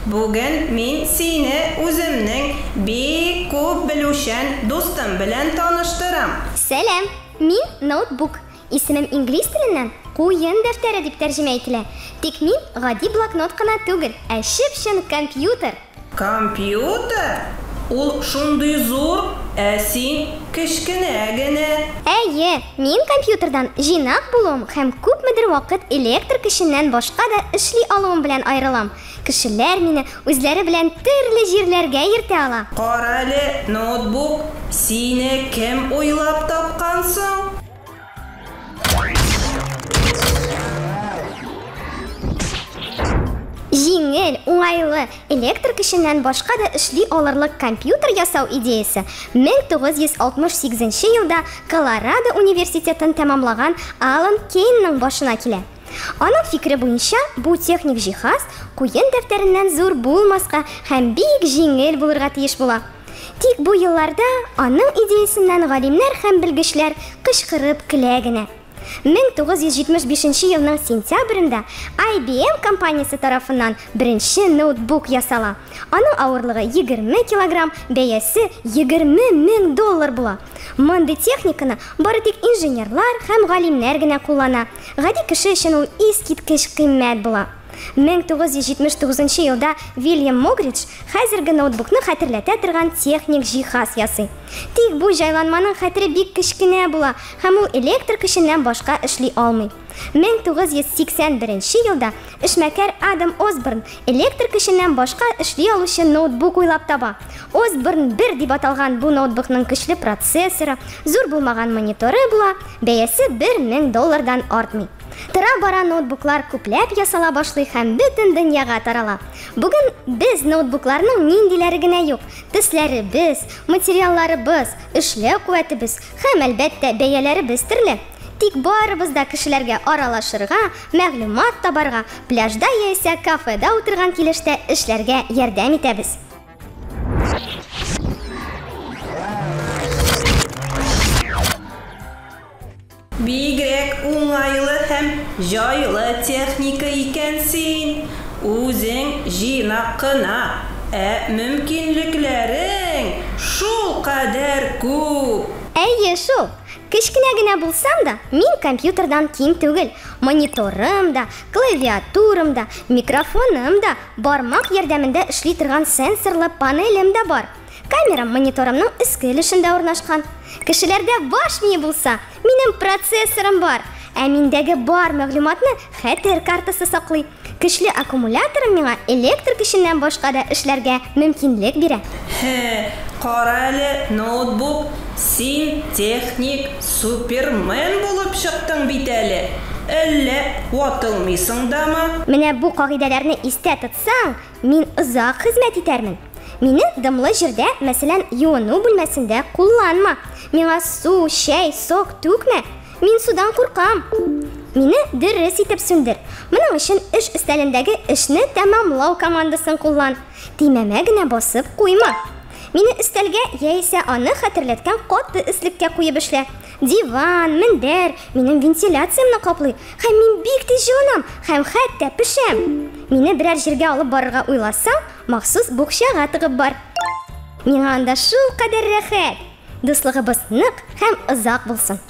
Бүген мин сине үземнең бик күп белүчән дустым белән таныштырам. Сәлам! Мин ноутбук. Исемем инглиз теленнән куен дәфтәре дип тәрҗемә ителә. Тик мин гади блокнот кына түгел, ә чып-чын компьютер. Компьютер? Ул шундый зур, ә син кечкенә генә. Әйе, мин компьютердан җыйнак булуым һәм күпмедер вакыт электр көченнән башка да эшли алуым белән аерылам. Кешеләр мине үзләре белән төрле җирләргә йөртә ала. Карале, ноутбук, сине кем уйлап тапкан соң? Җиңел, уңайлы, электр көченнән башка да эшли алырлык компьютер ясау идеясе 1968 елда Колорадо университетын тәмамлаган Алан Кейнның башына килә. Аның фикере буенча, бу техник җиһаз куен дәфтәреннән зур булмаска һәм бик җиңел булырга тиеш була. Тик бу елларда аның идеясеннән галимнәр һәм белгечләр кычкырып көлә генә. 1975 елның сентябрендә IBM компаниясе тарафыннан беренче ноутбук ясала. Аның авырлыгы 20 килограмм, бәясе 20 мең доллар була. Мондый техниканы бары тик инженерлар һәм галимнәр генә куллана. Гади кеше өчен ул искиткеч кыйммәт була. 1979 елда Вильям Могридж хәзерге ноутбукны хәтерләтә торган техник җиһаз ясый. Тик бу җайланманың хәтере бик кечкенә була һәм ул электр көченнән башка эшли алмый. 1981 елда эшмәкәр Адам Осборн электр көченнән башка эшли алучы ноутбук уйлап таба. Осборн 1 дип аталган бу ноутбукның көчле процессоры, зур булмаган мониторы була, бәясе 1000 доллардан артмый. Тора-бара ноутбуклар күпләп ясала башлый һәм бөтен дөньяга тарала. Бүген без ноутбукларның ниндиләре генә юк. Төсләребез, материалларыбыз, эшләү куәтебез һәм, әлбәттә, бәяләребез төрле. Тик барыбыз да кешеләргә аралашырга, мәгълүмат табарга, пляжда яисә кафеда утырган килештә эшләргә ярдәм итәбез. Бигрәк уңайлы һәм җайлы техника икән син. Үзең җыйнак кына, ә мөмкинлекләрең шулкадәр күп. Әйе шул. Кечкенә генә булсам да, мин компьютердан ким түгел. Мониторым да, клавиатурам да, микрофоным да, бармак ярдәмендә эшли торган сенсорлы панелем дә бар. Камерам мониторымның өске өлешендә урнашкан. Кешеләрдә баш мие булса, минем процессорым бар. Ә миндәге бар мәгълүматны хәтер картасы саклый. Көчле аккумуляторым миңа электр көченнән башка да эшләргә мөмкинлек бирә. Һе, кара әле, ноутбук, син техник супермен булып чыктың бит әле. Әллә ватылмыйсың дамы? Менә бу кагыйдәләрне истә тотсаң, мин озак хезмәт итәрмен. Мине дымлы җирдә, мәсәлән, юыну бүлмәсендә кулланма. Миңа су, чәй, сок түкмә. Мин судан куркам. Мине дөрес итеп сүндер. Моның өчен эш өстәлендәге эшне тәмамлау командасын куллан. Төймәмә генә басып куйма. Мине өстәлгә яисә аны хәтерләткән каты өслеккә куеп эшлә. Диван, мендәр минем вентиляциямне каплый һәм мин бик тиз җылынам һәм хәтта пешәм. Мине берәр җиргә алып барырга уйласаң, махсус букчага тыгып бар. Миңа анда шулкадәр рәхәт. Дуслыгыбыз нык һәм озак булсын.